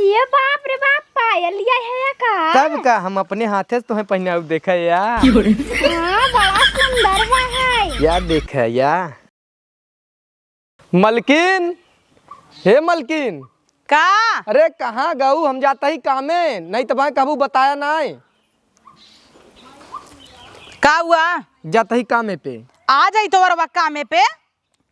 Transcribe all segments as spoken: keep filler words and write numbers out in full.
ये बाप रे बाप, पायल लिया है या का? तब का, हम अपने हाथे से तोहे पहिनाउब, देखा या। हाँ, बड़ा सुंदर बा है। या देखा या। मलकिन, हे मलकिन। का? अरे कहाँ गऊ? हम जाता ही कामे, नहीं तो भाई कहबू बताया नाई। का हुआ? जाता ही कामे पे। आ जाई तोहरवा कामे पे।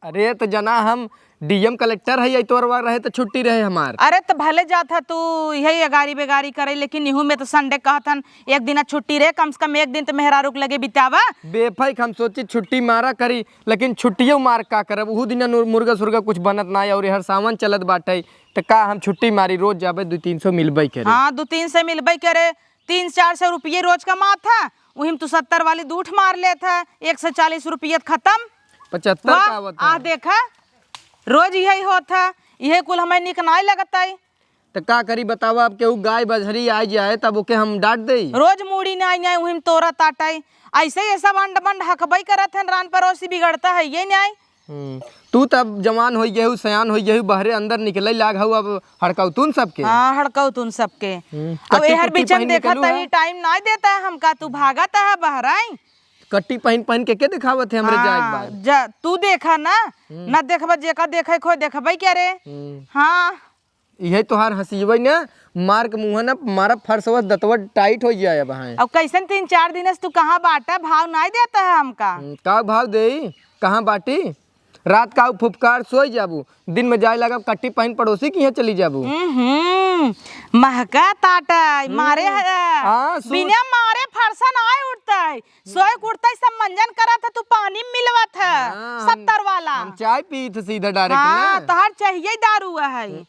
अरे त जना हम डीएम कलेक्टर है, यही तोहरवा रहे त छुट्टी रहे हमार। अरे त भले जात ह तू यही अगारी बेगारी करे, लेकिन इहू में त संडे कहत हन एक दिना छुट्टी रहे, कम से कम एक दिन त मेहरारू के लगे बितावा। बेफाइक हम सोची छुट्टी मारा करी, लेकिन छुट्टियो मार का करब, उहू दिना नुर-, मुर्गा सुर्गा कुछ बनत नाई, और हर सावन चलत बाटे, त का हम छुट्टी मारी, रोज जाबे दू तीन सौ मिलबे करे। हाँ, दू तीन सौ मिलबे करे, तीन चार सौ रुपये रोज कमात ह, उही में तू सत्तर वाली दूठ मार लेत ह, एक सौ चालीस रुपये त खत्म। पचहत्तर वाह, का आवत आ है? देखा, रोज यही होत ह, यही कुल हमें निक नाई लगत है। त का करी बतावा, अब केहू गाय बछरी आ जाए तब ओके हम डांट देई? रोज मूड़ी नाई नाई उही में तोरा ताटाई। ऐसे ये सब अंड बंड हकबई करत हन, रान पड़ोसी बिगड़ता है ये नाई। हम्म, तू तब जवान होई गेहू, सयान होई गेहू, बहरे अंदर निकले लाग हऊ अब हड़कौतुन सबके। हाँ, हड़कौतुन सबके। हम्म, अब कट्टी एहर कुट्टी बीचन पहिन देखत निकलू है। ही टाइम नाई देता है हमका, तू भागत है बहराई। कट्टी पहिन पहिन के के दिखावत है हमरे जाए के हाँ, बाद? जा, तू देखा ना, हम्म। ना देखबा जेका देखे खोए देखबई क्या रे? हम्म। हाँ। इहे तोहार हंसियवै न, मार के मुँह न, मारा फरसवा दतवा टाइट होइ जाए अब हैं। अब कैसन तीन चार दिन से तू कहाँ बाटा, भाव नाई देता है हमका। हम्म, का भाव देई? कहाँ बाटी? रात का फुफकार सोई जाबू, दिन में जाए लागब कट्टी पहिन पड़ोसी के यहाँ चली जाबू। हम्म, महका ताटा, हम्म। मारे है। हाँ, सु- बिना मारे फरसा नाई उठता है। सोए के उठता है, सब मंजन करत है, तू पानी मिलवत है, हाँ, हम, सत्तर वाला। हम चाय पीत सीधा डायरेक्ट हाँ, ना। तोहार चाहिए दारू है। हम्म।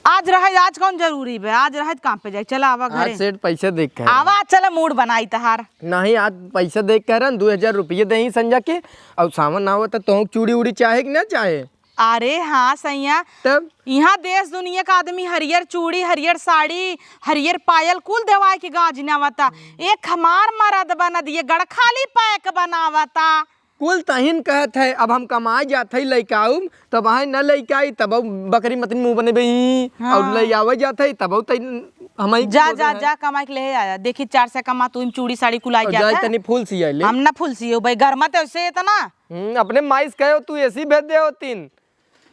आज रहे, आज कौन जरूरी बे? आज रहे त काम पे जाए। चला आवा आज घरे। सेठ पैसा देख के आवा, चला मूड बनाई तहार। नहीं, आज पैसा देख के रहन, दो हजार रुपये देही संजा के, और सावन आवत है, तोहूँ चूड़ी उड़ी चाहे कि ना चाहे? अरे हाँ सैया, तब? यहाँ देश दुनिया का आदमी हरियर चूड़ी, हरियर साड़ी, हरियर पायल कुल देवाए के गाज नावता। एक हमार मरद बना दिए, गड़खाली पैक बनावता। कुल तहिन कहत है, अब हम कमाए जात है, लइकाउब, तब आहे न लइकाई, तब बकरी मतनी मुँह बने बही, हाँ। और ले आवे जात है, तब तई हम ही जा, बोलते जा, हैं। जा, कमाई के ले आया। देखी, चार सौ कमा, तू चूड़ी साड़ी कुल आई और जात जाए है। तनी फूल सिया ले। हम ना फूल सियो भाई, घर मत ऐसे इतना। हम्म, अपने माई से कहो, तू एसी भेज दे होतीन।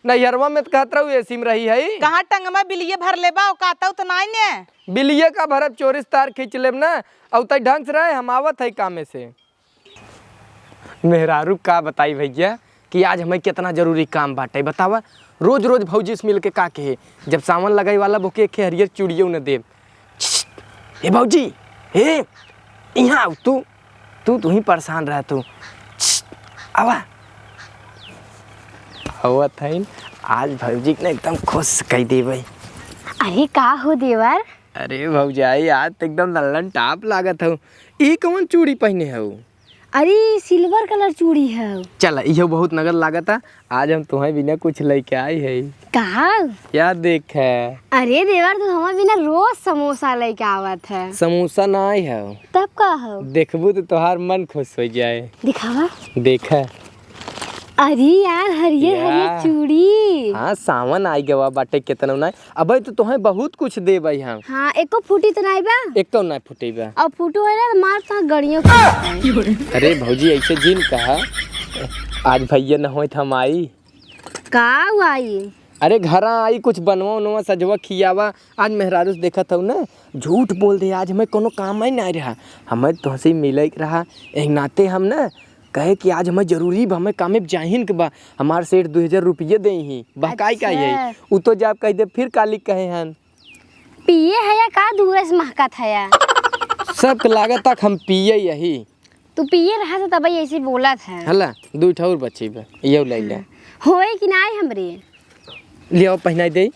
नैहरवा में तो कहत रहू एसी में रही है। कहाँ टंगमा बिलिये भर लेबा, औकात तो नाई ने। बिलिये का भरब, चोरी से तार खींच लेब ना। और तई ढंग से रहे, हम आवत है कामे से। मेहरारू का बताई भैया कि आज हमें कितना जरूरी काम बाटे, बतावा। रोज रोज भौजी से मिल के का कहे, जब सावन लगाई वाला बोके एक हरियर चूड़ियो न देब। छिट, ए भौजी, ए, इहाँ आउ तू, तू, तू ही परेशान रह तू। छिट, आवा। आवत हईन, आज भौजी के ना एकदम खुश कई देबै। अरे का हो देवर? अरे भौजाई, आज तो एकदम लल्लन टाप लागत हो। ई कौन चूड़ी पहने हो? अरे, सिल्वर कलर चूड़ी है। चल, इहो बहुत नगर लागता। आज हम तुम्हें बिना कुछ लेके आई है। कहा? क्या देख है? अरे देवर, तू हमारे बिना रोज समोसा लेके आवत है। समोसा ना आई है। तब का हो? देखबू तो तोहार मन खुश हो जाए। दिखावा। देख है। अरे यार, हरियर हरियर या। चूड़ी। हाँ, सावन आई गवा बाटे, केतना ना। अबे तो तोहे बहुत कुछ देबै हम। हाँ, एको फूटी तो नाई बा? एको ना फूटी बा। और फूटू है ना तो मार तो गड़ियों को। अरे भौजी, ऐसे जिन कहा। आज भैया न होत हम आई। का आई? अरे घरा आई, कुछ बनवा उनवा सजवा खियावा। आज मेहरारू से देखत हूँ ना, झूठ बोल दे, आज हमें कोनो काम ही ना रहा। हमें तोहसे मिले के रहा, एक नाते हम ना कहे कि आज हमें जरूरी बा, हमें कामे जाहिन के बा, हमार सेठ दो हजार रुपये दे ही, बहकाई का है? अच्छा। उ तो जाब कह दे, फिर काली कहे हन। पिए है या का, दूर से महकत है या? सबके लागत तक हम पिए यही। तू पिए रहा था तब ऐसे बोलत है। हला, दू ठौर बची बा, यो ले ले। हाँ। होए कि नाई हमरे? लियाओ, पहनाई दे।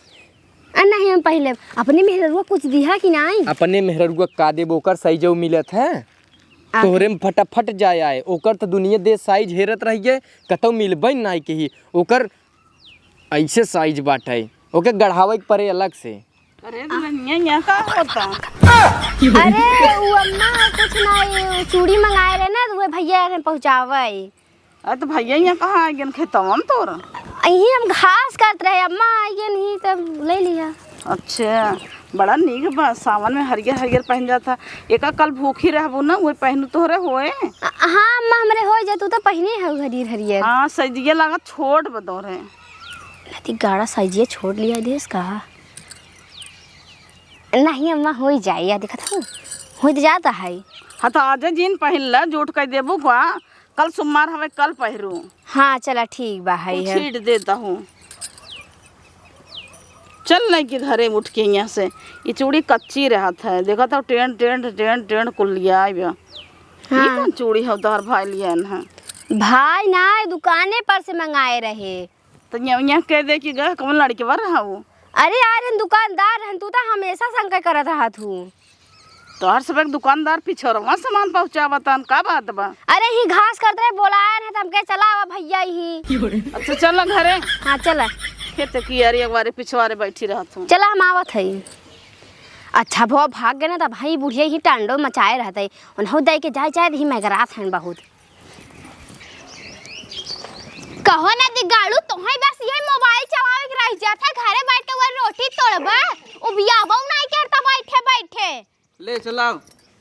आ, नहीं, हम पहले अपने मेहररुआ कुछ दिहा कि नाई? अपने मेहररुआ का देबो, ओकर साइजो मिलत है। आ। तोहरे में फटाफट जाए आए, ओकर तो दुनिया देश साइज हेरत रहिए, कतौ मिलबे नाई कही, ओकर ऐसे साइज बाटे, ओके गढ़ावे के पड़े अलग से। अरे दुल्हनिया, यहाँ का होता? अरे, उ अम्मा, कुछ नाई, उ चूड़ी मंगाए रहे ना, तो उहे भैया ने पहुँचावे। अरे तो भैया यहाँ कहाँ आ गए खेतवा में तोर? यही हम घास काट रहे, अम्मा आई गए नहीं तब ले लिया। अच्छा, बड़ा नीक बा, सावन में हरियर हरियर पहिन जात ह। एका कल भूखी रहबू ना, उहे पहिनू तोहरे होए। अ, हाँ अम्मा, हमरे होइ जाए, तू तो पहिने हऊ हरियर हरियर। हाँ, सजिया लागत छोट बा तोहरे। नती गाड़ा सजिया छोट लिया देस का? नहीं अम्मा, होइ जाए, या देखत हऊ, होइ तो जाता है। हाँ, तो आजे जीन पहिन ला, जूठ कइ देबू का? कल सोमवार हवे, कल पहिरू। हाँ, चला ठीक बा, है, कुछ है। छीट देता हूँ। चल नहीं के घरे उठ के यहाँ से। ये चूड़ी कच्ची रहत है, देखत हौ, टेंट, टेंट, टेंट, टेंट कुल लिया आइबा। ये हाँ। कौन चूड़ी हौ तोहर भाई लिया है? भाई ना, दुकाने पर से मंगाए रहे। तो यहाँ, यहाँ कह दे कि गए कौन लड़के बर रहा वो? अरे यार, हम दुकानदार रहन, तू तो हमेशा शंका करत रहत हूँ। तोहर सब एक दुकानदार पिछोरवा सामान पहुँचावतन, का बात बा? अरे ही घास करत रहे, बोलायन है, त हमके चला आवा भैया ही। अच्छा चल ना घरे। हाँ चला। खेत की यारी एक बारे पिछवारे बैठी रहत हूँ। चला हम आवत है। अच्छा भो भाग गए ना, तब भाई बुढ़िया ही टांडो मचाए रहत है। उन्हों दे के जाए जाए ही मैं रात हैं बहुत। कहो ना दिगाड़ू, तोहई बस यही मोबाइल चलावे के रह जात है, घरे बैठ के वो रोटी तोड़बा, उबियाबो नाई करता बैठे बैठे। ले चलाओ,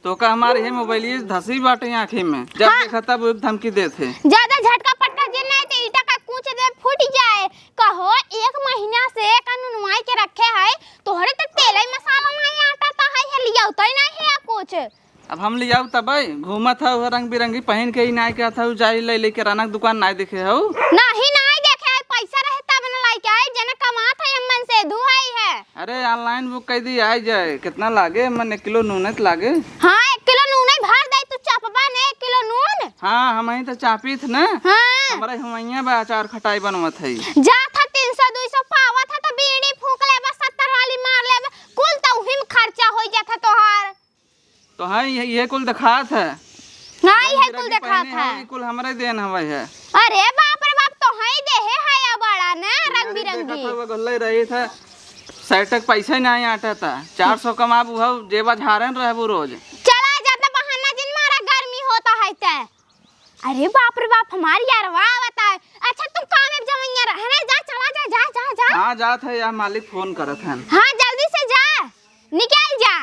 तोका हमारे यही मोबाइल ये धसी बाटे आँखी में, जब हाँ। देखा तब वो धमकी देत है। ज्यादा झटका पटका जे नहीं तो ईटा का कूच दे फूट जाए। कहो एक महीना से कानून माई के रखे है, तोहरे तो तेल ही मसाला नहीं आटा ता है, है लिया उतर नहीं है कुछ। अब हम लियाऊ तबै, घूमत हऊ रंग बिरंगी पहिन के, ही नाई कहत हऊ जाई ले लेके राना के दुकान नाई देखे हऊ। नहीं, नाई देखे है, पैसा रहे तब न लाई के आई, जना कमात है अम्मन से दू आई है। अरे online book कइ दी, आई जाए। कितना लागे अम्मन? एक किलो नून है त लागे। हाँ, एक किलो नून है भर दे, तू चापबा ने एक किलो नून। हाँ, हमही त चापी थ न। हाँ। हमरे हुआइया बा अचार खटाई बनवत है। जा था तीन सौ दुई सौ पावत है त बीड़ी फूंक ले बस सत्तर वाली मार ले, कुल त उही में खर्चा होइ जात है तोहार। तो हाँ, ये, ये कुल देखात है। हाँ, रंग ये बिरंगी कुल देखात पहने है। हैं, ये कुल हमरे देन हवे है। अरे बाप रे बाप, तो हई देहे है या बड़ा ना, रंग अरे बिरंगी। देखत हो, गल्ले रही था, सैटक पैसा ही नहीं आटा था, चार सौ कमाबू हो, जेबा झारन रहबू रोज। चला जाता बहाना जिन मारा, गर्मी होता है ते। अरे बाप रे बाप, हमार यारवा आवता है। अच्छा, तुम काम में जवैया रहने जा, चला जा, जा, जा, जा। हाँ, जात है यार, मालिक फोन करत हैं। हाँ, जल्दी से जा, निकल जा।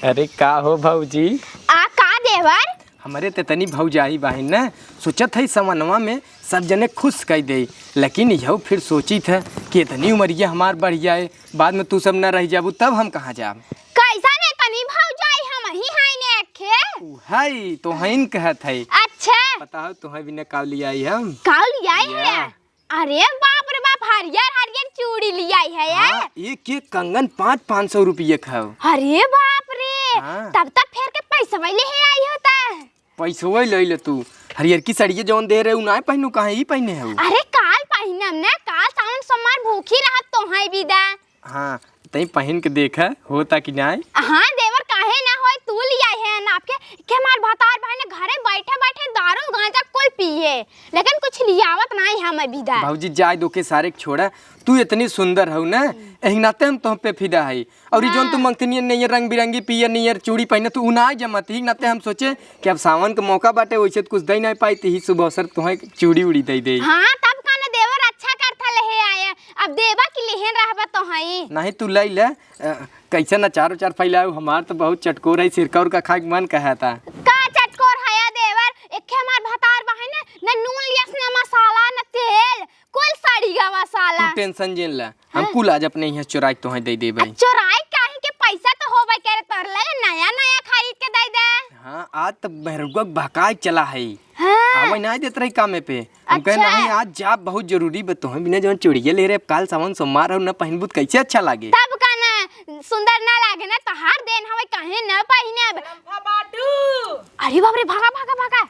अरे का हो भौजी? आ का देवर? हमरे त इतनी भौजाई बाहिन न, सोचत है समनवा में सब जने खुश कइ दे, लेकिन यहू फिर सोचित है कि इतनी उमरिया हमार बढ़िया है, बाद में तू सब न रह जाबू तब हम कहाँ जाब? कैसन इतनी भौजाई हम ही हैं ने अखे? उ है, तोहइन कहत है। अच्छा। बताओ तोहइ बिना काव लियाई हम? काव लियाई है? या। अरे बाप रे बाप, हरियर हरियर चूड़ी लियाई है यार। हाँ, एक एक कंगन पाँच, पाँच सौ रुपये खाओ। अरे बाप रे, हाँ। तब तक फेर के पैसवा लेहे आई होता। पैसवा ले ले तू, हरियर की सड़िया जौन दे रहे उ नाय पहनू, कहाँ ई पहने है? अरे काल पहनम ना, काल सावन सोमवार भूखी रहत तो है विदा। हाँ, तई पहिन के देखा, होता कि नाय? हाँ देवर, काहे ना होय, तू लियाए है ना आपके, के हमार भतार भाई ने घरे बैठे बैठे दारू गांजा कुल पिए, लेकिन कुछ लियावत नाय हम अभी दा। भौजी जाय दो के सारे के छोड़ा, तू इतनी सुंदर हऊ ना, एही नाते हम तोह पे फिदा हई। और ई जौन तू हाँ। मंगतनियन नियर रंग बिरंगी पियर नियर चूड़ी पहने तू उ ना जमत, ही नाते हम सोचे कि अब सावन के मौका बाटे, वैसे तो कुछ दे नहीं पाई, तो ही शुभ अवसर तोहे चूड़ी उड़ी दे दे। हाँ, तब का ना देवर अच्छा करता लेहे आया। अब देबा कि लिहेन रहबा तो हई। नहीं, तू लई ले। अ, कैसे ना चारो चार फैलाऊ, हमार तो बहुत चटकोर है, सिरका उरका खाए के मन कहा था। का चटकोर है या देवर? एके हमार भतार बा है ना, न नून लियस, न मसाला, न तेल, कुल सड़ी गवा साला। तू tension जिन ला, हम हाँ? कुल आज अपने यहाँ चोराई के तोहे दे देबे। आ, चोराई काहे के, पैसा तो होबे करे, तोर लगे नया नया खरीद के दे दे। हाँ, आज तो मेहरुआ के बहकाए चला है। हाँ। आवे ना देत रही कामे पे। हम कहे, अच्छा। "नहीं, आज जाब, बहुत जरूरी बा।" तोहे बिना जौन चूड़िया ले रहे, अब काल सावन सोमवार और न पहिनबू त कैसे अच्छा लागे? तब का ना सुंदर ना लागे ना, तोहार देन हवे, काहे ना पहिनब? सड़म्फा बाटू। अरे बाप रे, भागा, भागा, भागा।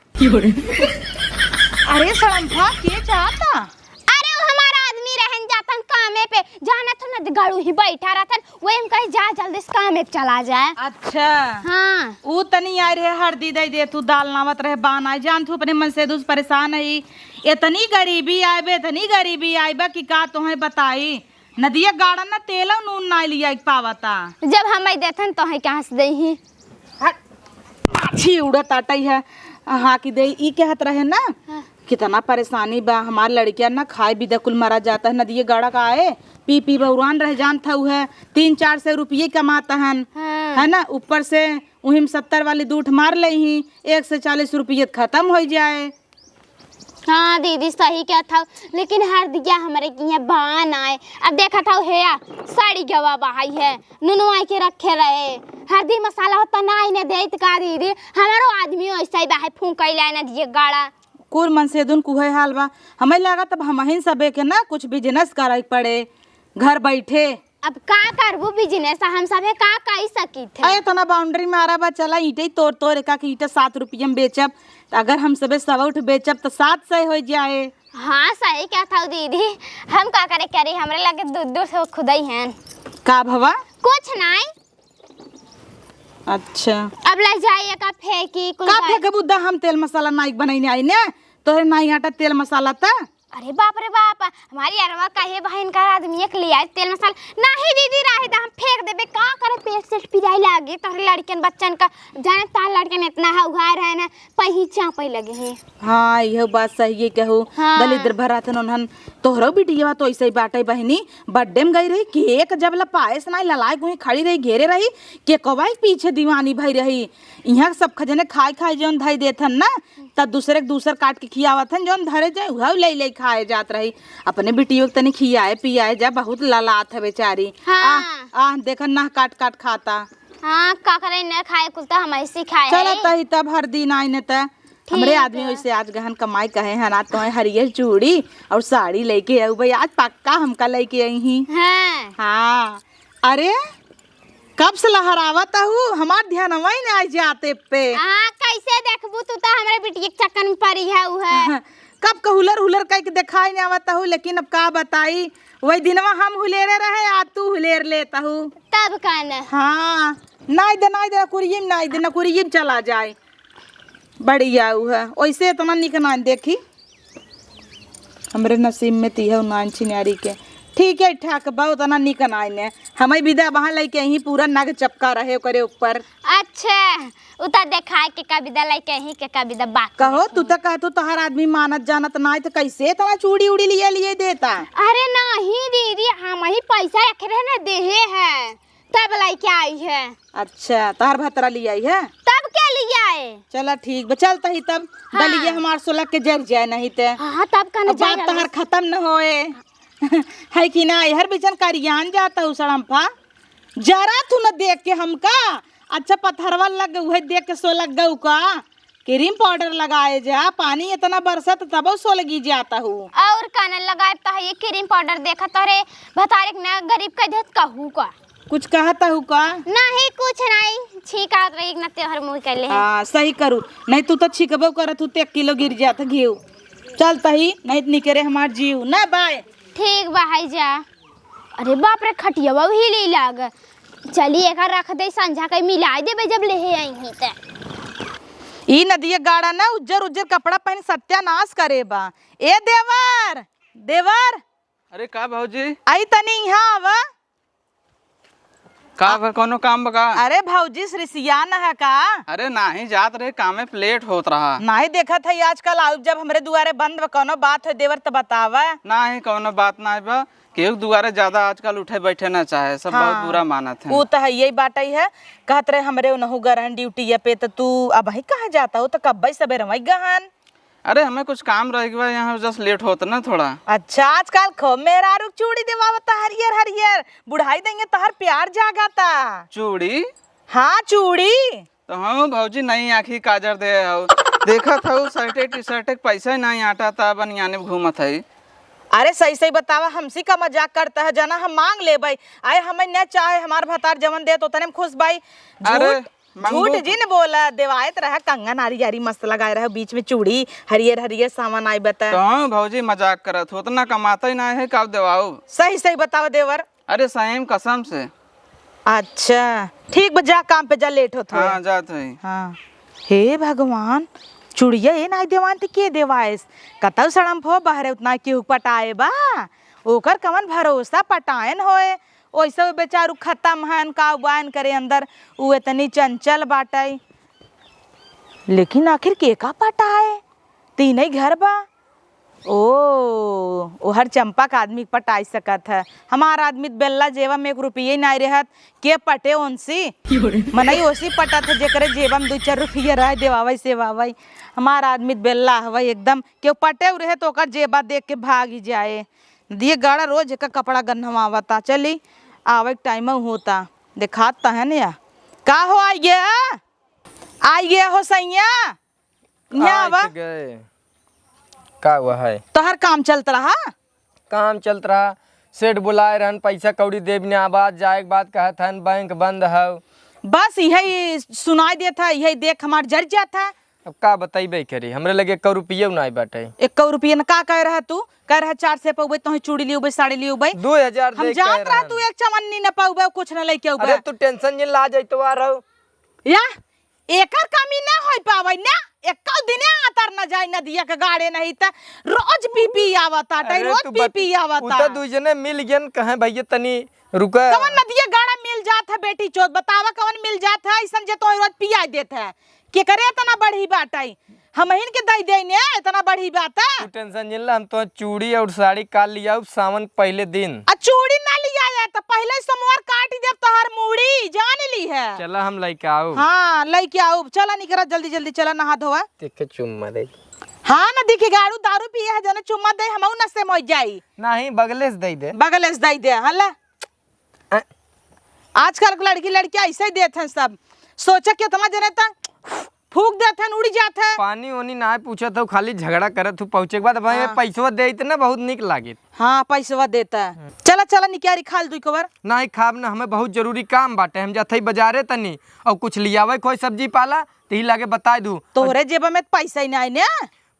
अरे सड़म्फा, के चाहता? अरे वो हमारा आदमी रहन जातन कामे पे, जाना तो ना गड़ू ही बैठा रहतन, वही हम कहे जा जल्दी से कामे पे चला जाए। अच्छा। हाँ। ऊ तनी आए रहे हरदी दे दे, तू दाल नावत रहे बान आए, जान तू अपने मन से दूस परेशान है। इतनी गरीबी आए बे, इतनी गरीबी आए बा कि का तोहे बताई। नदिया गाड़ा ना तेल और नून ना लिया के पावता। जब हम आई देथन तोहे कहाँ से दे ही? हट, माछी उड़त आटई है, हाँ कि दे, ई कहत रहे ना, हाँ। कितना परेशानी बा, हमार लड़किया ना खाए बिदा कुल मरा जाता है, नदिया गाड़ा का आए, पी पी बउरान रह जानत हउ है, तीन चार सौ रुपये कमात हन, हाँ। है ना? ऊपर से उहिम सत्तर वाली दूठ मार लेही, एक सौ चालीस रुपये खतम होइ जाए। हाँ दीदी, सही कहत हउ, लेकिन हरदिया हमरे किहाँ बा नाय। अब देखत हउ, हेया साड़ी गवा बहाई है, नुनवाई के रखे रहे, हरदी मसाला होता नाई न देत का दीदी, हमरो आदमी वैसे ही बाहे फूंकैला न दिए गाड़ा। कुल मनसेधुन कुहे हाल बा। हमें लागत अब हमहिन सबे के ना कुछ बिजनेस करे के पड़े, घर बैठे। अब का करबू बिजनेस, हम सभे का कई सकित है? अरे, इतना बाउंड्री मारा बा, चला ईंटे तोड़ तोड़ एका के ईंटा सात रुपया में बेचब, त अगर हम सभे सवा उठ बेचब त सात सौ होइ जाए। हाँ, सही कहत हउ दीदी, हम का करे करी, हमरे लगे दू दू सौ खुदई हैं। का भवा? कुछ नाई। अच्छा। अब ले जाई एका फेंकी कुल का का। फेंकबू दा, हम तेल मसाला नाई बनैने आई ने, तोहरे नाई आटा तेल मसाला त। अरे बाप रे बाप, हमारी अरवा कहे बहिन का आदमी एक ले आए तेल मसाला। नाही दीदी, रहे दा, हम फेंक देबे, का करे, पेट सेट पिराई लागे तोहरे लड़कन बच्चन का। जाने तार लड़कन इतना है उघार है ना, पही चापे लगे हैं। हाँ, इहो बात सही है कहू। हाँ। दलिद्र भरा थन उन्हन, तोहरो बिटिया तो ऐसे ही बाटे बहिनी। बर्थडे में गई रही, केक जब ला पाए से नाई ललाए गुही खड़ी रही, घेरे रही, केकवा के पीछे दीवानी भई रही। इहाँ सब खजने खाए खाए जौन धई देथन ना, तब दूसरे के दूसर काट के खियावत हन, जौन धरे जाए उहउ ले ले खाए जात रही। अपने बिटियो के तनी खियाए पियाए जा, बहुत ललात है बेचारी। हाँ। आह, आह, देखन ना काट काट खाता। हाँ, का करे न खाए, कुल त हमही सिखाए चला है। तही तब हर दिन आई न त। ठीक हमरे आदमी है। वैसे आज गहन कमाई कहे हैं ना, तो हरियर चूड़ी और साड़ी लेके आऊ भाई, आज पक्का हमका लेके आई ही। हाँ। हाँ। अरे, कब से लहरावत हूँ, हमार ध्यानवा ही ना आई जाते पे। हाँ, कैसे देखबू तू तो हमरे बिटिया के चक्कर में पड़ी है उ है। कब का हुलर हुलर कह के देखाई ना आवत हूँ, लेकिन अब का बताई, वही दिनवा हम हुलेरे रहे, आज तू हुलेर लेत हूँ। तब का न। हाँ, नाई दे, नाई दे, नकुरिये में नाई दे, नकुरिये में चला जाए। बढ़िया उ है, वैसे इतना निक नाई देखी। हमरे नसीब में तिहउ नान छिनारी के। ठीक है, ठाक बा, उतना निक नाई ने। हमें विदा वहाँ लेके यहीं पूरा नग चपका रहे ओकरे ऊपर। अच्छा, उता देखाए के का विदा लेके यहीं के का विदा बाकी कहो, रखे। तू तो कहतू तोहर आदमी मानत जानत नाई, तो कैसे इतना चूड़ी उड़ी लिए लिए देता? अरे नहीं दीदी, हम ही पैसा रखे रहे ना, देहे है। तब लइके आई है। अच्छा, तोहर भतरा लियाई है? तब के लियाए? चला ठीक बा, चल तही तब। हाँ। दलिया हमार सोलक के जर जाए नहीं ते। हाँ, तब का न अब बात जाए तोहर खतम न होए। है कि ना, हर बिचन करियान जाता हूँ सड़म्फा। जरा तू न देख के हमका, अच्छा पत्थरवा लग उहे देख के सोलक गऊ का? क्रीम पाउडर लगाए जा, पानी इतना बरसत तबो सोलगी जाता हूँ। और का न लगाए त है ये क्रीम पाउडर, देखा तोहरे भतारे के ना गरीब कह देत कहू का। कुछ कहत हूँ का? नहीं, कुछ नहीं, छींक आवत रही ना, त्योहार मुँह कर ले। हाँ, सही करू, नहीं तू तो छींकबो करत हूँ, ते एक किलो गिर जात घीव। चल तही, नहीं तो निकरे हमार जीव ना बाय। ठीक बा, हाय जा। अरे बाप रे, खटियावा भी ले लाग। चली, एका रख दे, संझा के मिलाए देबे, जब लेहे आई ही ते। ई नदिया गाड़ा ना उज्जर उज्जर कपड़ा पहन सत्यानाश करे बा। ए देवर, देवर। अरे का भौजी? आई तनी इहाँ आवा। का बा, कौनो काम बा का? अरे भौजी, श्रिसिया न है का? अरे नाही, जात रहे कामे पे, लेट होत रहा। नाही देखत है आजकल आउब जब हमरे दुआरे बंद बा, कौनो बात है देवर त बतावा। नाही, कौनो बात नाही बा। केहू के दुआरे ज्यादा आजकल उठे बैठे ना चाहे, सब बहुत हाँ, बुरा मानत हैं। ऊ त है, यही बात ही है। कहत रहे हमरे उनहु गरहन ड्यूटी पे, त तू अबही कहाँ जाता हो? त कब्बे सबेरे वही गहन। अरे हमें कुछ काम रह गया यहाँ, जस्ट लेट होत ना थोड़ा। अच्छा, आजकल खूब मेहरारू के चूड़ी देवावता हरियर हरियर, बुढ़ाई देंगे तोहर प्यार जागाता। चूड़ी? हाँ, चूड़ी। तो हाँ भौजी, नई आँखी काजर दे हो, देखत हो शर्टे टी शर्टे के पैसा ही नहीं आटा ता बनियाने में घूमत है। अरे सही सही बतावा, हमसी का मजाक करता है, जना हम मांग लेबई, आए हमें न चाहे, हमार भतार जवन देत ओतने में खुश बाई। अरे झूठ, मंगू झूठ जिन बोला, देवायत रहा कंगन आरी आरी मस्त लगाए रहा, बीच में चूड़ी हरियर हरियर सामान आई बता। तो हाँ भौजी मजाक करत हो, उतना कमाता ही ना है, कब देवाऊ? सही सही बतावा देवर। अरे सही में कसम से। अच्छा, ठीक बा, जा काम पे जा, लेट होत होए। हाँ, जात हई। हाँ। हे भगवान, चुड़िया ए नाई देवान त के देवाएस? कतौ सड़म फो बहरे उतना केहू पटाए बा? ओकर कवन भरोसा पटायन होए? ओइसे उ बेचारू खतम हन, का उबायन करे अंदर, उ एतनी चंचल बाटई। लेकिन आखिर के का पटाए? तीनई घर बा। ओ, ओहर चंपा का आदमी पटाई सकत है। हमार आदमी त बेल्ला जेबा में एक रुपये नाई रहत, के पटे ओनसी? मनई ओसी पटत है, जेकरे जेबा में दू चार रुपये रहे, देवावई सेवावई। हमार आदमी त बेल्ला हवई एकदम, केहू पटे रहे तो ओकर जेबा देख के भाग ही जाए। दिए गाड़ा रोज एक कपड़ा गन्हवावता, चली आवे के टाइम होता, देखात त है न या। का हो आई गया? आई गया हो सैया? यहाँ आवा। गए। का हुआ है? तोहर काम चलत रहा? काम चलत रहा, सेठ बुलाए रहन, पैसा कौड़ी देब ने, आवाज जाए के बात कहत हन, बैंक बंद हौ। बस यही सुनाई देत है, यही देख हमार जर जात है। अब का बतइबे करी, हमरे लगे एको रुपयो नाई बाटे। एको रुपया न का कह रहा तू? कह रहा चार सौ पउबे, तोहे चूड़ी लिउबे, साड़ी लिउबे। दो हजार हम दे के जात रहा रहन। तू एक चवन्नी न पउबे, कुछ न लेके अउबे। अरे तू tension जिन ला, जाई तो आ रहो। या एकर कमी ना होई पावे ना, एको दिने आतर न जाई नदिया के गाड़े नहीं त रोज पी पी आवत आटे, अरे रोज तू पी बत-, पी आवत उ त आ। दुइ जने मिल गेन, कहे भैया तनी रुका। कवन नदिया गाड़ा मिल जात है बेटी चोद, बतावा कवन मिल जात है ऐसन जे तोहे रोज पियाई देत है? केकरे इतना बढ़ी बात आई, हमहिन के दई दे ने इतना बढ़ी बात है। तू tension जिन ला, हम तो चूड़ी और साड़ी काल लियाउब सावन पहले दिन। आ चूड़ी ना लिया जाए तो पहले ही सोमवार काट देब तोहर मूड़ी, जान ली है। चला हम लइके आउब। हाँ लइके आउब, चला निकरा जल्दी जल्दी, चला नहा धोवा। देखे चुम्मा दे। हाँ ना दिखे गाड़ू दारू पिए है जने चुम्मा दे, हमहू नशे में हो जाई। नहीं बगले से दे दे। बगले से दे दे, हला। अ- आजकल के लड़की लड़कियां ऐसे ही देत हैं सब। सोचा कितना जने त फूंक देत हैं, उड़ जात है। पानी ओनी ना पूछत हो, खाली झगड़ा करत हो। पहुँचे के बाद भाई हाँ। पैसवा दे इतना बहुत निक लागित। हाँ पैसवा देता है। हम्म। चला चला निक्यारी खाल दुई कवर। नहीं खाब ना, हमें बहुत जरूरी काम बाटे, हम जात हई बाजारे तनी और कुछ लियावे कोई सब्जी पाला, तही लागे बताई दू। तोहरे जेबा में त पैसा ही नहीं ने।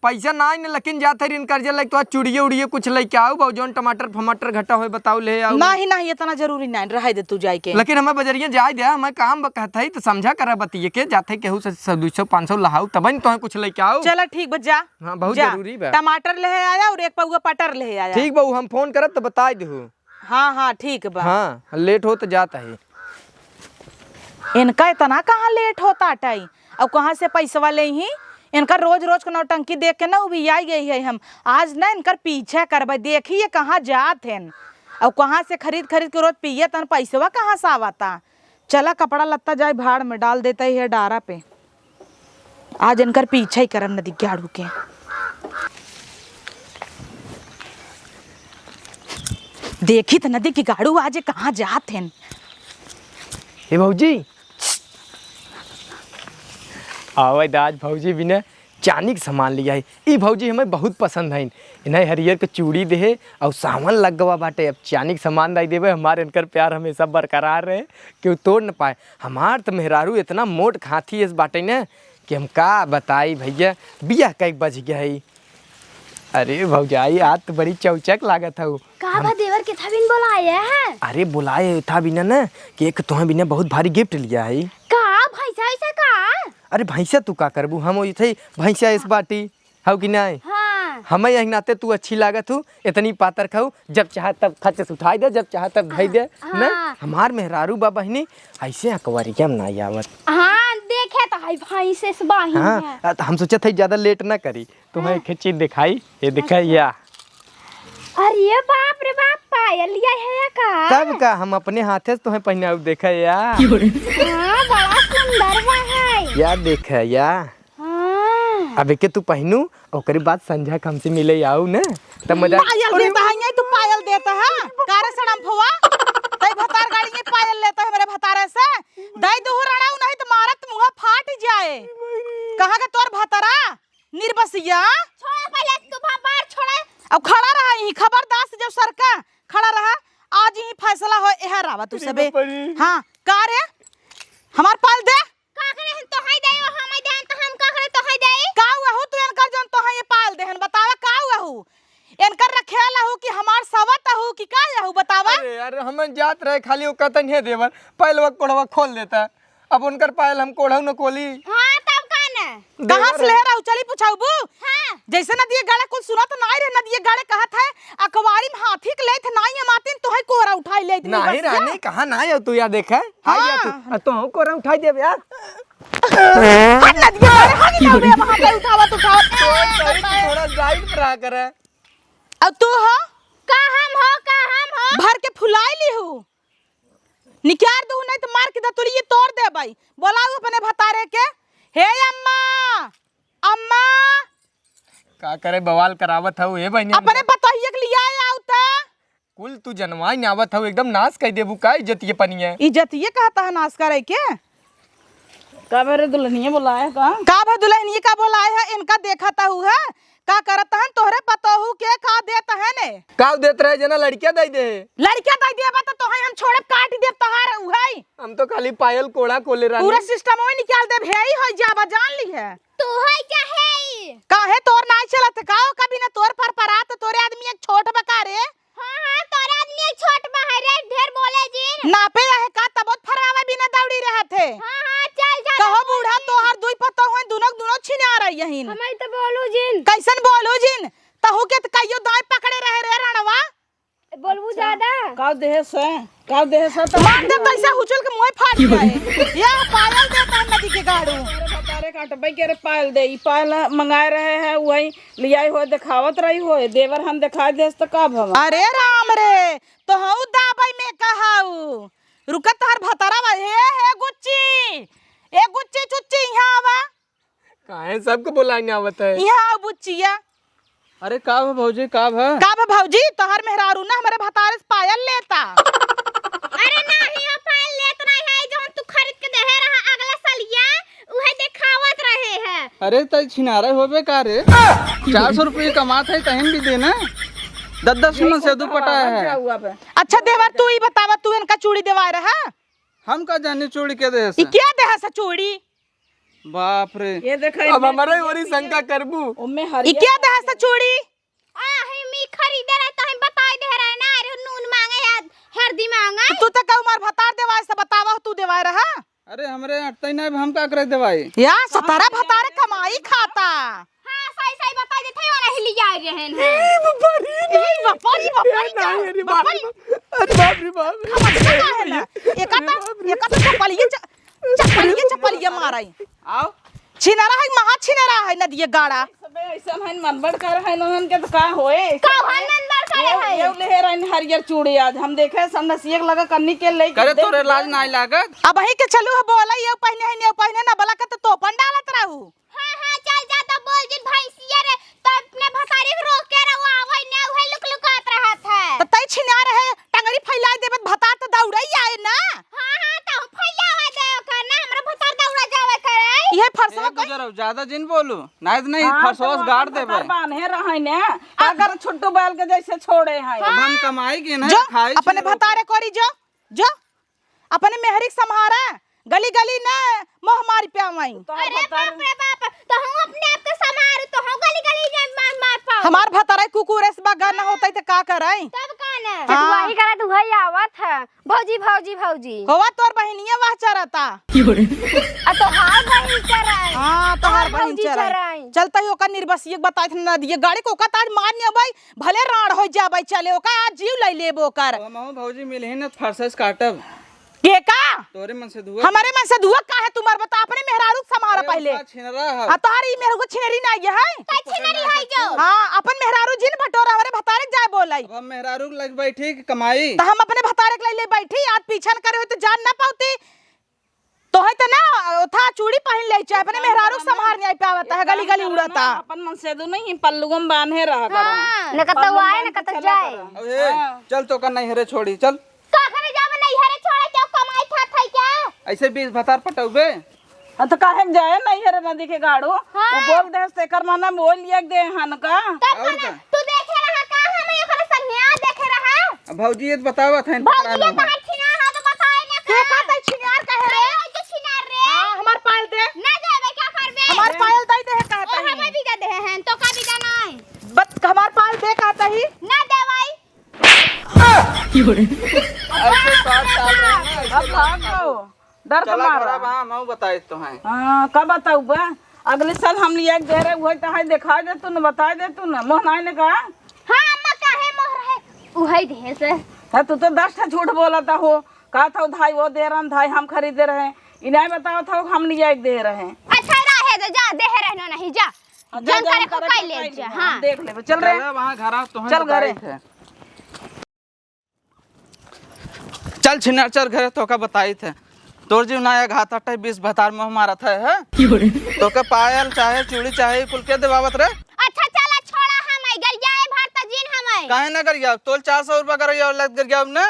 पैसा ना आई न, लेकिन जात हई इनकर जे लाइक तो चूड़िए उड़िए कुछ लेके आउब, जौन टमाटर फमाटर घटा होए बताओ ले आउब। नहीं, नहीं, इतना जरूरी नहीं, रहे दे तू जाए के। लेकिन हमें बजरिया जाए दे, हमें काम ब-, कहत हई तो समझा करा बतिये के, जात हई केहू से, से दू सौ पाँच सौ लहाऊ तब न तोहे कुछ लेके आउब। चला ठीक बा, जा। हाँ, बहुत जा। जरूरी बा। टमाटर ले आया और एक पौवा पटर ले आया। ठीक बा, उ हम फोन करब तो बताई देहू। हाँ, हाँ, ठीक बा। हाँ, लेट हो तो जात है। इनका इतना कहाँ लेट होता टाई? और कहाँ से पैसवा लेइहीं? इनका रोज रोज के नौटंकी देख के ना उबियाई गई है हम। आज ना इनकर पीछे करबे, देखी ये कहाँ जात हैं और कहाँ से खरीद खरीद के रोज पिए तन पैसवा कहाँ से आवता। चला कपड़ा लत्ता जाए भाड़ में डाल देता ही है डारा पे। आज इनकर पीछे ही करम नदी गाड़ू के। देखी त नदी की गाड़ू आज कहाँ जात हैं। हे भौजी, आवे द आज भौजी बिना चानी के सामान लिया है। ई भौजी हमें बहुत पसंद है। इन्हें हरियर के चूड़ी देहे और सावन लग गवा बाटे। अब चानी के सामान दई देबे, हमार इनकर प्यार हमेशा बरकरार रहे, केहू तोड़ न पाए। हमार त मेहरारू इतना मोट खाथी एस बाटे न कि हम का बताई भैया, बियाह कई बज गया है। अरे भौजाई, आज त बड़ी चौचक लागत हऊ। का हम बा देवर के थाविन बोलाए है? अरे बोलाए था बिना न कि एक तोहे बिना बहुत भारी gift लिया है। का भैंसा ऐसा का? अरे भैंसा तू का करबू, हम ओइसे भैंसा एस बाटी। हौ कि नाई? हाँ। हमें यही नाते तू अच्छी लागत हू, इतनी पातर खाऊ, जब चाहे तब खच्च से उठाई दे, जब चाहे तब धई दे। हाँ। नहीं, हमार मेहरारू बा बहिनी, ऐसे अकवरिया में नाई आवत। हाँ, देखे तो है भाई से बाहिन हाँ, है। आ, तो हम सोचत है ज्यादा लेट ना करी, तुम्हें हाँ। एक चीज दिखाई, ये दिखाई अच्छा। या। अरे बाप रे बाप, पायल लिया है या का? तब का, हम अपने हाथे से तुम्हें पहनाऊ, देखा या। हाँ, बड़ा सुंदर बा है। या देखा या। हाँ। अब एके तू पहिनू, ओकरे बाद संझा के हमसे मिले आऊ न, तब मजा। पायल अरे देता है, यही तू पायल देता है। का रे सड़म्फवा? तई भतार गाड़ी में पायल लेता है मेरे भतारे से। दई दुहु रड़ाऊ नहीं तो मारत मुँह फाट जाए। कहाँ के तोर भतारा? निर्बसिया। छोड़ा पहले तू भा-, बाहर छोड़ा। अब खड़ा रहा यहीं, खबरदार से जब सरका, खड़ा रहा। आज ही फैसला हो, एहर आवा तू अरे सबे। बाप रे। हाँ, का रे? हमार पायल दे। का करे हम तोहई देई, ओ हमई देहन त हम का करे तोहई देई? का हुआ हो तू एनकर जौन तोहई ये पाल देहन? बतावा का हुआ हो? एनकर रखेला हो कि हमार सवत हो कि का हो बतावा? अरे यार, हम जात रहे खाली वो कतन है देवर, पायलवा कोढ़वा खोल देता। अब उनकर पायल हम कोढ़ऊ न कोली। हाँ, तब का न? कहाँ से देवर ले रहू? चली पूछाऊ बू? हाँ। जैसे नदिये गाड़े कुल सुनत नाई रहे, नदिये गाड़े कहत है, अकवारी में हाथी के लेत नाई है मातिन, तोहई कोहरा उठाई लेत नहीं बस रानी, जा। कहाँ नाई हो तू या देखे? हाय या तू, हाँ। आ, तोहू कोहरा उठाई देबे यार। हट नदिये गाड़े, हट जाओ बे, वहाँ पे उठावत, उठावत। तो सही तो थोड़ा जाइत पर रहा करे। अब तू हो? का हम हो, का हम हो? भर के फुलाई ली हूँ। निकार दू, नहीं तो मार के दतुरिये तोड़ देबई। बोलाऊ अपने भतारे के। हे अम्मा, अम्मा। का करे बवाल करावत हऊ, हे बहिनी? अपने पतोहिया के लिया आऊ त। कुल तू जनवाइन आवत हऊ, एकदम नाश कइ देबू का इज्जतिये पनिये? इज्जतिये कहता है नाश करे के? का बे रे दुल्हनिया बोलाए का? का बे दुल्हनिया का बोलाए है? इनका देखत हऊ है? का करत हन तोहरे पतोहू के का देत हन? का देत रहे जना लड़किया दई दे? लड़किया दई देबा त तोहे हम छोड़ब, काट देब तोहार उहई। हम तो खाली पायल कोड़ा कोले रहनी। पूरा सिस्टम ओए निकाल देब, हेई होई जाबा, जान ली है। तू है क्या है? काहे तोर नाई चलत का? ओ कभी ना तोर पर परात, तोरे आदमी एक छोट बका रे। हाँ, हाँ, तोरे आदमी एक छोट बा है रे, ढेर बोले जिन। नापे रहे का तबोत फरवावे बिना दौड़ी रहत है। हाँ, हाँ, चल जा, कहो बूढ़ा, तोहार दुई पतोह हैं, दुनो दुनो छिनार है यहीन। हमें तो बोलू जिन। कैसन बोलू जिन? तहू के त कहियो दाएं पकड़े रहे रे रणवा। बोलबू ज्यादा। का देह से? का देह से तो मार दे तैसे हुचुल के मुंह फाट जाए। या पायल देता है नदी के गाड़ू। अरे भतारे काटबे के रे पायल दे, ई पायल मंगाए रहे हैं, वही लियाई हो, देखावत रही हो, देवर हम देखाई देस त का भवा? अरे राम रे, तो हऊ दाबई में कहाऊ। रुका तोहर भतारा बा, हे, हे गुच्ची, ए गुच्ची चुच्ची, यहाँ आवा। काहे सबको बोलाने आवत है? यहाँ आव बुच्चिया। अरे का भा भौजी, का भा? का भा भौजी, तोहर मेहरारू ना हमरे भतारे से पायल लेता। अरे नाही हो, पायल लेत नाही है, जौन तू खरीद के देहे रहा अगला सलिया, उहे देखावत रहे है। अरे तई छिनारा होबे का रे? चार सौ रुपये कमात है, तहिन भी देना। दस दस मन से दू पटा है। अच्छा देवर, तू ही बतावा, तू इनका चूड़ी देवाए रहा? हम का जानी चूड़ी के देहे ई से? क्या देहा सा चूड़ी? बाप रे। ये देखा, अब इनमें हमारे ओरी शंका करबू। ओमे ई हरियर क्या देहा सा चूड़ी? आ, हम ई खरीदे रहे तो हम बताई दे रहे ना, अरे नून मांगे या हरदी मांगे। तू तो कहू मार भतार देवाए से बतावा, तू देवाए रहा। अरे हमरे अटतई ना, हम का करे देवाई? या सतारा भतार कमाई खाता। हाँ, सही, सही बताई देत है, वाला ही लिया रहे हैं। ए, बाप रे, ए, बाप रे, बाप रे, ए, नहीं, अरे बाप रे बाप। अरे बाप रे बाप। खमचका काहे ना? एका तो, अरे बाप रे। एका तो चपलिया, च-, चपलिया, चपलिया माराई। आओ। छिनरा है, महा छिनरा है, नदिया गाड़ा। सबे ऐसन है, मनबड़ कर है, नोहन के तो का होए? का है, मनबड़ करे है? ये ले रहे हरियर चूड़ी आज, हम देखे संदसिया के लगा कन्नी के ले करे देख तोरे लाज ना लागत? अब वही के चलू है, बोला, ये पहिने है, ये पहिने ना, बोला के तो तोपन डालत रहू। हाँ, हाँ, चल जा, तो बोल जिन भैंसिया रे, तो अपने भतारी के रोक के रहो, आवै ने, उहे लुकलुकात रहत है। तो तई छिनार है, टंगरी फैलाए देबे, भतार तो दौड़ै आए ना। हाँ, हाँ, तो फैलावे दे ओकर ना, हमरा भतार दौड़ा जावे करे। इहे फरसवा ए, गुजरौ, ज्यादा जिन बोलू, नाहीं तो नहीं, हाँ, फरसवा तो से गाड़ देबे। बान्हे रहै ने, अगर छुट्टू बैल के जैसे छोड़े हैं। अब हम कमाई के ना जो, खाई अपने भतारे करी जो, जो। अपने मेहरी के सम्हारा, गली गली ना मोह मारी पे आवई। अरे बाप रे बाप, तो हम अपने आप के सम्हारू, तो हम गली गली जाए मार मार पाओ। हमार भतारे कुकुर एस बा, गाना होतै त का करई? तब का ना? हाँ। चटुआई करत उहै आवत है, भौजी, भौजी, भौजी। होवा तोर बहिनिया वाह चरता। आ तोहार बहिन चराई। हाँ, तोहार बहिन चराई। चलता ही ओकर निर्बसिया के बताइत ना दिए, गाड़ी को ओका ताज मार नहीं अबई, भले राड़ होइ जाबै चले, ओका आज जीव लइ लेब ओकर। हमहू भौजी मिलही न फरसस काटब। के का? तोरे मन से दुआ। हमरे मन से दुआ का है तुम्हार बता, अपने मेहरारू के सम्हारा अरे पहिले। ओका छिनरा है। हाँ, तोहार ई मेहरारू छिनरी ना ये है। का छिनरी है जो? हाँ, अपन मेहरारू जिन बटोरा, हमरे भतारे के जाए बोलाई। अब हम मेहरारू के लग बैठी कि कमाई। तो हम अपने भतारे के लइ ले बैठी, आज पीछा न करे हो तो जान ना पाउती। तोहे त ना, ओथा चूड़ी पहिन ले, चाहे अपने मेहरारू के सम्हार नहीं पावत है, गली गली उड़ता। अपन मन से दू नहीं, पल्लुओ में बांधे रहा करो। हाँ। न कतौ आए, न कतौ जाए। अब हे, हाँ। चल तो का नैहरे छोड़ी, चल। का करे जाबे नैहरे छोड़े, क्यों कमाई खात है क्या? ऐसे बीस भतार पटौबे? हाँ, तो काहे के जाए नैहरे नदी के गाड़ू? हाँ। वो बोल दे, से कर माना बोल लिया दे हन का? तब और का? तू देखे रहा का, हम ओकरे संगे देखे रहा? अब भौजी ये तो बतावत हैं, भौजी ये तो हर छिना हाथ बताए ना का? के का तै छिनार कहे रे? अरे, जो छिनार रे। हाँ, हमार पायल दे। ना देबे, का करबे? हमार पायल दे दे, कहता ही। हमें भी दे दे हैं, तो का भी जाना है? बस हमार पायल दे, कहता ही। ना देवाई। ऐसे बात चाल रही है, ऐसे अब भाग जाओ। डर के चला मारा। घरा बा, हम बताए तो हैं। हाँ, का बताऊ बा? अगले साल हम लिया के दे रहे, वही तो है, दिखा दे तू न, बता दे तू न, मोह नाई ने कहा? हाँ, अम्मा, काहे मोह रहे? उहै देहे से। हाँ, तू तो दस ठा झूठ बोलता हो। कहा था, "धाई वो दे रहन, धाई हम खरीदे रहे।" ई नाई बतावत हो, "हम लिया के दे रहे।" अच्छा, रहे दे, जा, देहे रहना नहीं, जा। जौन करे को कर ले जा, हाँ। देख लेबे, चल रे। चल वहाँ घर आ, तोहन चल घरे। बताइत है। चल छिनार, चल घरे, तोका बताइत है। तोर जीव ना एक हाथ अट्ठाईस बीस भतार में मारत है, है? तोके पायल चाहे चूड़ी चाहे कुल के देवावत रे? अच्छा चला छोड़ा, हम आई गरियाए भर त जीन हम आई। काहे ना गरिया? तोल चार सौ रुपया गरिया लग गरिया ने।